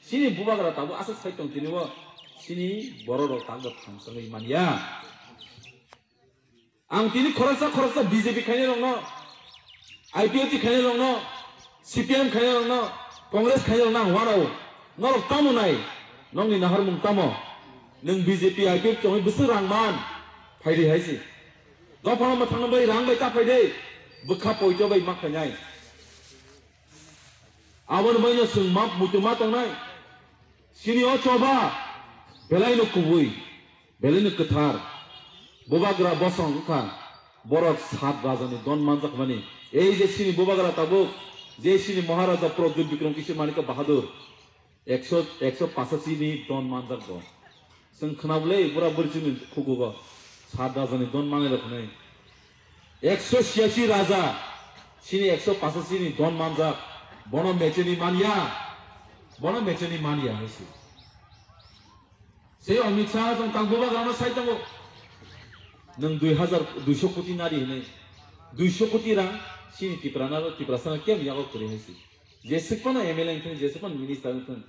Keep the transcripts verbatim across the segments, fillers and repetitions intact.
Chini bubagra tabuk aswk sai tong tini o chini borok rok tabuk thamsagwi manya. Ang tini khoroksa khoroksa B J P khainai rokno, I P F T khainai rokno, C P M khainai rokno, Congress khainai rokno ang uanao. Norok tamo nai, nokni naharmung tamo? Nwng B J P I P F T tongwi bwswk rang man? Phaidi hai se. Dophano mwthangna bai rang bai ta phaidi. Bwkha poito bai ma khainai. Aboni baino chwng ma muitu ma tongnai. Chini o choba belaino kubui, belaino kwthar. Bubagra bosong wngkha borok sat rajani don manjakmani. Ei je chini bubagra tabuk, je chini Maharaja Pradyut Bikram Kishore Manikya Bahadur, ekso, ekso pachashi ni don manjak bo. Chwng khwnabole bura buri chini khukugo sat rajani don manwi rok hwnwi. Ekso siyashi raja, chini ekso pachashi ni don manjak, bono mecheni manya, bono mecheni manya hai se. Sei Amit Shah jong tang bubagrano sai tongo. Nwng dui hajar duiso koti nari hwnwi, duiso koti rang chini Tiprano, Tiprasano kemni yago kwrwi hai se. Jeswk phano M L A wngthung, jeswk phano minister wngthung.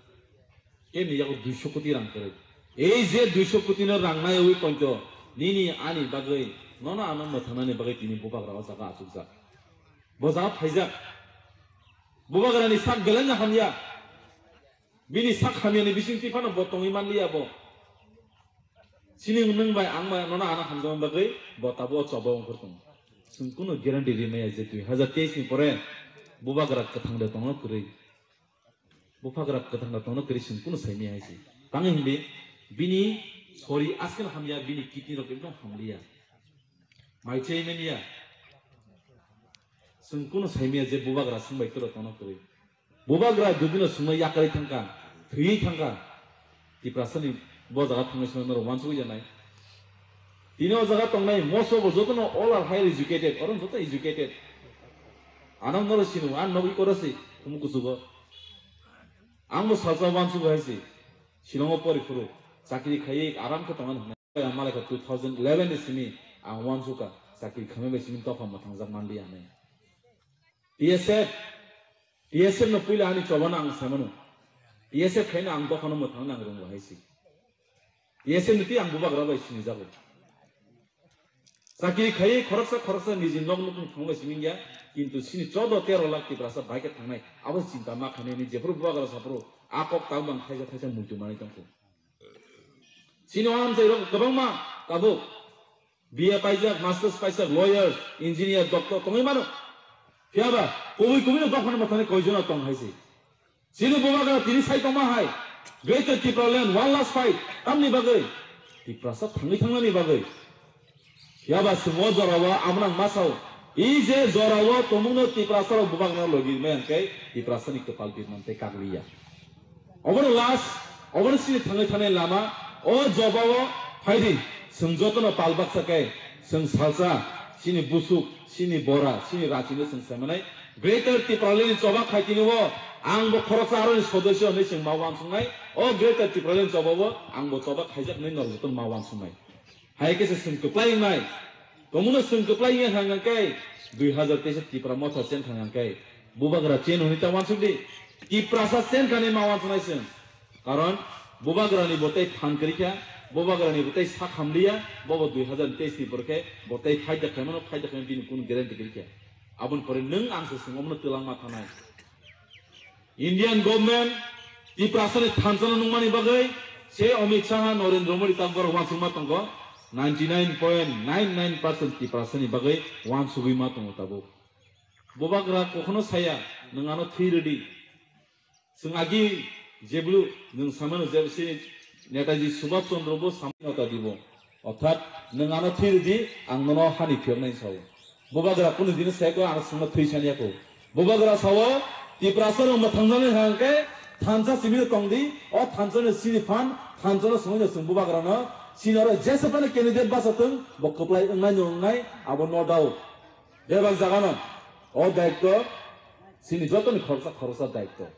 Kemni yago duiso koti rang kwrwi. Ei je duiso koti no rang naiwi poncho, nini ani bagwi, nono ano mwthangnani bagwi tini bubagra o jaga achukjak. Bo jaga phaijak. Bubagrani sak belai no hamya. Bini sak hamyani bisingtwi phano bo tongwi manliya bo. Chini nwng bai ang bai nono ano hamjakma bagwi bo tabuk o choba ongkhor tongo. Chwng kunu guarantee rimaya je dui hajar teis ni pore bubagra kwthang de tongno kwrwi. Bubagra kwthang da tongno kwrwi chwng kunu saimaya hai se. Tangwi hindi bini sori aswkeno hamya, bini kidney rok ekdom hamliya. Mai chai manya. Chwng kunu saimaya je bubagra swngbai kwrwi tongno kwrwi. Bubagra judino swngno yakarwi thangkha, thwiwi thangkha. Tiprasani bo jaga thangwi swnamnai rok uansugwi janai. Tini o jaga tongnai most of jotono all are higher educated, oro joto educated. Ano noro sinu, ang nogwi koro si, kumu kusugo. Ang bo salsa uansugo hai si. Shillongo pori phuru, chakri khaiwi aram khe tongmani hwnwi. Ang malai kha two thousand eleven ni simi, ang uansukha, chakri khamwi bai simi dopha mwthangjak manliya hwnwi. T S F, T S F no puila ani chobano ang saimano. T S F khaina ang dophano mwthangna ang rwngo hai si. T S F ni twi ang bubagra bai sinijago. Chakiri khaiwi khoroksa khoroksa niji nok nukung thangbai simi wngya, kintu sini chodo tero lakh Tiprasa bai khe thangnai. Abo chinta ma khainai ni jephuru bubagra saphuru a kok tang bang thaisa thaisa muitu manwi tongkhu. Chini o amchairok kwbangma tabuk B A paijak, masters paijak, lawyers, engineer, doctor tongwi mano. Phiyaba kubui kubui no dophani mwthangni koijono tong hai se. Chini bubagra tini sai tongma hai. Greater Tipraland, one last fight. Tamni bagwi? Tiprasa thangwi thangnani bagwi. Phiyaba chwng o jorao abono ang ma sao. I je jorao tongmungno Tiprasa rok bubagra logi maya hwnkhe Tiprasani kwpal birman tei kagliya. Obono last, obono chini thangwi thangnai lama, o jobao phaidi, chwng jotono pal baksa khe, chwng salsa, chini busuk, chini bora, chini rachino chwng saimanai, Greater Tipraland ni choba khaitini o, ang bo khoroksa aroni sodosyo hinwi chwng ma uansugnai, o Greater Tipraland ni chobao ang bo choba khaijak hinwi norok jotono ma uansugnai. Hai khe se chwng kwplai wngnai. Tongmungno chwng kwplai wngya hwnka hwnkhe dui hazar teis Tipra Motha chen thang hwnkhe bubagra chen hwnwi ta uansuk di. Tiprasa chen kani ma uansuknai chwng. Karon bubagrani bo tei phan kwrwi kha, bubagrani bo tei sak hamliya, bobo dui hazar teis ni borokhe bo tei phaida khaimano, phaida khaimano bini kunu guarantee kwrwi kha. Aboni pore nwng ang se chwng omono twlang ma thanai. Indian government Tiprasani thansa no nungmani bagwi se Amit Shah, Narendra Modi tabuk borok uansukma tongo, ninety nine point nine nine percent Tiprasani bagwi uansugwi ma tongo tabuk. Bubagra kokhono saya, nwng ano thwi rwdi. Chwng agi jeblu nwng samano je se Netaji Subhash Chandra Bose samano ta dibo. Orthat nwng ano thwi rwdi, ang nono hani phiyoknai sao. Bubagra kunu dino sai kho, ano chwngno thwi saniya kho. Bubagra sao, Tiprasa rok mwthangjaknai hwnkhe thansa simi tongdi, o thansa ni sini phan, thansa no songwi no chwng bubagra no, sini oro jesa phano candidate basa thung, bo kwplai wngnai no wngnai, abo no doubt. Bebak jaga no, o daitto, sini jotoni khoroksa, khoroksa daitto.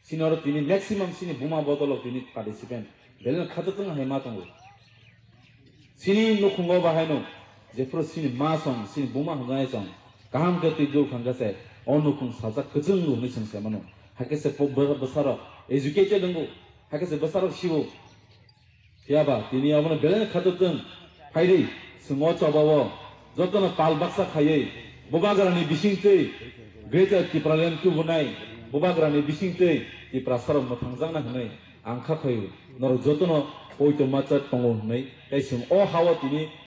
Sini oro tini maximum sini buma bodolo tini participant. Belai no khato tong hai ma tongo. Sini nukhungo bahai no, jephuru sini ma song, sini buma hwnjai song, kaham khe twi duk hwnkha se, o nukhung sajak kwchwng hwnwi chwng sai mano. Hakhe se po-, bwsarok, educated wngbo, hakhe se bwsarok sibo. Phiya ba tini abono belai khato tong phaidi, chwng o choba o jotono pal baksa khaiwi Bubagrani bisingtwi Greater Tipraland tubunai Bubagrani bisingtwi Tiprasarok mwthangjakna hwnwi ang kha khaio. Norok jotono poito macha tongo hwnwi tei chwng o ha-o tini